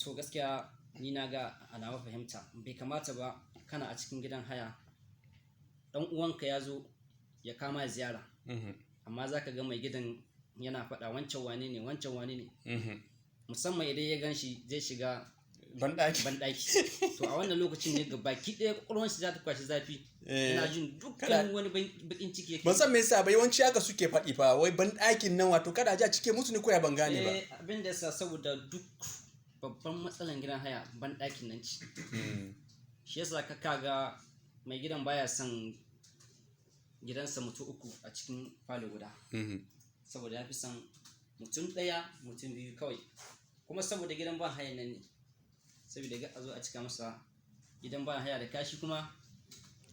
To gaskiya ni na ga a nawa fahimta bai kamata ba kana a cikin gidan haya, dan uwanka ya zo ya kama ziyara, amma za ka ga mai gidan yana faɗa, "Wancan wane ne? Wancan wane ne?" Musamman idan ya gan shi zai shiga banɗaki. Banɗaki. To a wannan lokacin ne baki ɗaya kwakwalwar shi za ta kwashi zafi, yana jin dukkan wani bakin ciki yake. Ban san me yasa ba yawanci haka suke faɗi fa, wai banɗakin nan, wato kada a ji a cike musu ne ko ya, ban gane ba. Eh, abin da yasa saboda duk babban matsalan gidan haya banɗakin nan ce. Shi yasa ka kaga mai gidan baya son gidansa mutum uku a cikin falo guda, saboda ya fi son mutum ɗaya, mutum biyu kawai. Kuma saboda gidan ba hayan nan ne, saboda ga a zo a cika masa gidan ba haya da kashi, kuma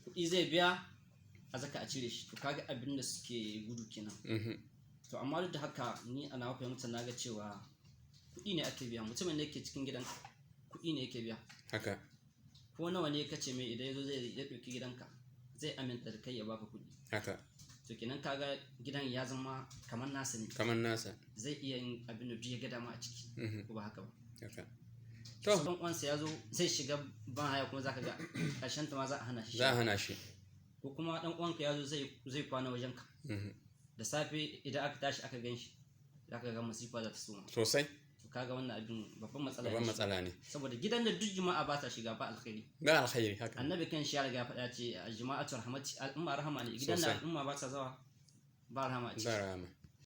kuɗi zai biya a zaka a cire shi. To kaga abin da suke gudu kenan. To amma duk da haka ni a nawa fahimta na ga cewa kuɗi ne ake biya. Mutumin da yake cikin gidan kuɗi ne yake biya. Ko nawa ne kace mai idan yazo zai ya ɗauki gidanka, zai aminta da kai ya baka kuɗi. To kenan kaga gidan ya zama kamar nasa ne. Kamar nasa. Zai iya yin abin da duk ya ga dama a ciki. Ko ba haka ba? Haka. To To dan uwansa ya zo zai shiga ban haya, kuma zaka ga ƙarshen ta ma za a hana shi. Za a hana shi. Ko kuma dan uwanka ya zo zai kwana wajenka, da safe idan aka tashi aka gan shi, zaka ga masifa za ta soma. To kaga wannan abin babban matsala Babban ne shi. matsala ne. Saboda gidan da duk juma'a ba ta shiga, ba alkhairi. Ba alkhairi, haka. Annabi kan shi ya riga ya faɗa ce jama'atu rahmati, al'umma rahama ne. Gidan da al'umma ba ta zawa, ba rahama a ciki. Ba rahama.